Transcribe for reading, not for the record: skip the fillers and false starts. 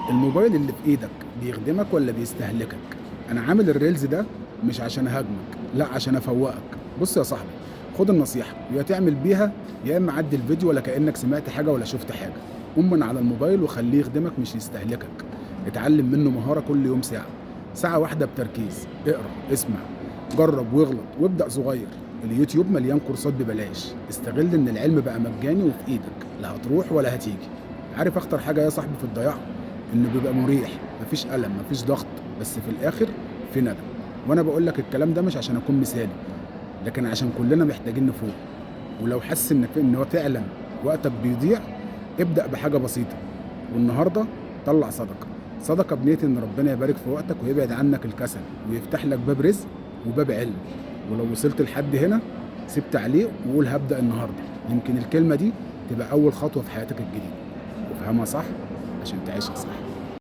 الموبايل اللي في ايدك بيخدمك ولا بيستهلكك؟ انا عامل ال reels ده مش عشان اهاجمك، لا عشان افوقك. بص يا صاحبي، خد النصيحة يا تعمل بيها يا اما عدي الفيديو ولا كأنك سمعت حاجة ولا شفت حاجة. قوم من على الموبايل وخليه يخدمك مش يستهلكك. اتعلم منه مهارة كل يوم ساعة، ساعة واحدة بتركيز. اقرأ، اسمع، جرب واغلط وابدأ صغير. اليوتيوب مليان كورسات ببلاش. استغل ان العلم بقى مجاني وفي ايدك، لا هتروح ولا هتيجي. عارف اخطر حاجة يا صاحبي في الضياع؟ انه بيبقى مريح، مفيش ألم، مفيش ضغط، بس في الاخر في ندم. وانا بقول لك الكلام ده مش عشان اكون مثالي، لكن عشان كلنا محتاجين نفوق. ولو حاسس انك ان هو فعلا وقتك بيضيع، ابدأ بحاجة بسيطة. والنهارده طلع صدقة، صدقة بنية ان ربنا يبارك في وقتك ويبعد عنك الكسل ويفتح لك باب رزق وباب علم. ولو وصلت لحد هنا سيب تعليق وقول هبدأ النهارده. يمكن الكلمة دي تبقى أول خطوة في حياتك الجديدة. وافهمها صح عشان تعيشها صح.